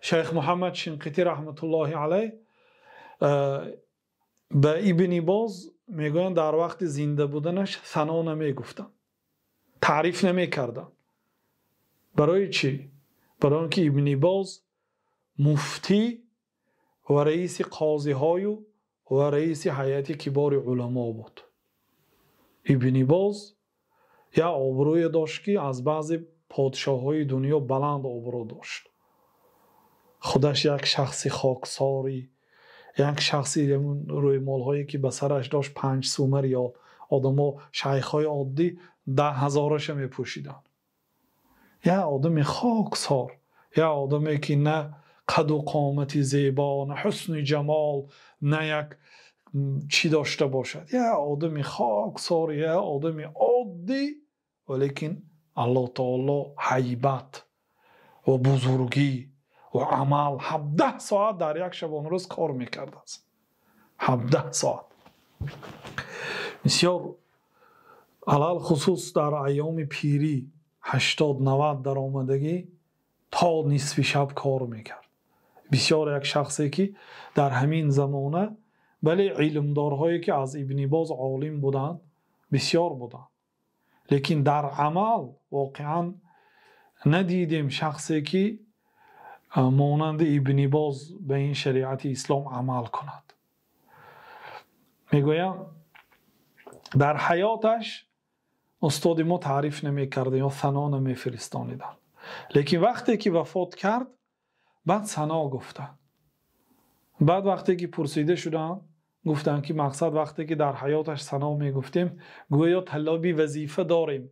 Шайх Муҳаммад Шинқитӣ раҳматуллоҳи алайҳ ба Ибни Боз мегӯянд, дар вақти зинда буданаш сано намегуфтанд, таъриф намекарданд. Барои чӣ? Барои он ки Ибни Боз муфтӣ ва раиси қозиҳою ва раиси ҳайати кибори уламо буд. Ибни Боз як обрӯе дошт, ки аз баъзе подшоҳҳои дунё баланд обрӯ дошт. Худаш як шахси хоксорӣ, як шахси рӯймолҳое ки ба сараш дошт 5 сӯма риёл, одамо шайхҳои оддӣ 10 ҳазораша мепӯшиданд. Як одами хоксор, як одаме ки на қаду қомати зебо, на ҳусни ҷамол, на як чӣ дошта бошад. Як одами хоксор, як одами оддӣ, валекин Аллоҳ таоло ҳайбат ва бузургӣ ва амал 17 соат дар як шабонрӯз кор мекардааст. 17 соат. Бисёр алалхусус дар айёми пирӣ 80-90 даромадагӣ то нисфи шаб кор мекард. Бисёр як шахсе ки дар ҳамин замона, бале, илмдорҳое ки аз Ибни Боз олим буданд бисёр буданд, лекин дар амал воқеан надидем шахсе ки монанди Ибни Боз ба ин шариати ислом амал кунад. Мегӯям, дар ҳаёташ устоди мо таъриф намекард ё сано намефиристониданд, лекин вақте ки вафот кард, баъд сано гуфтанд. Баъд вақте ки пурсида шуданд, гуфтанд ки мақсад вақте ки дар ҳаёташ сано мегуфтем, гӯё талаби вазифа дорем.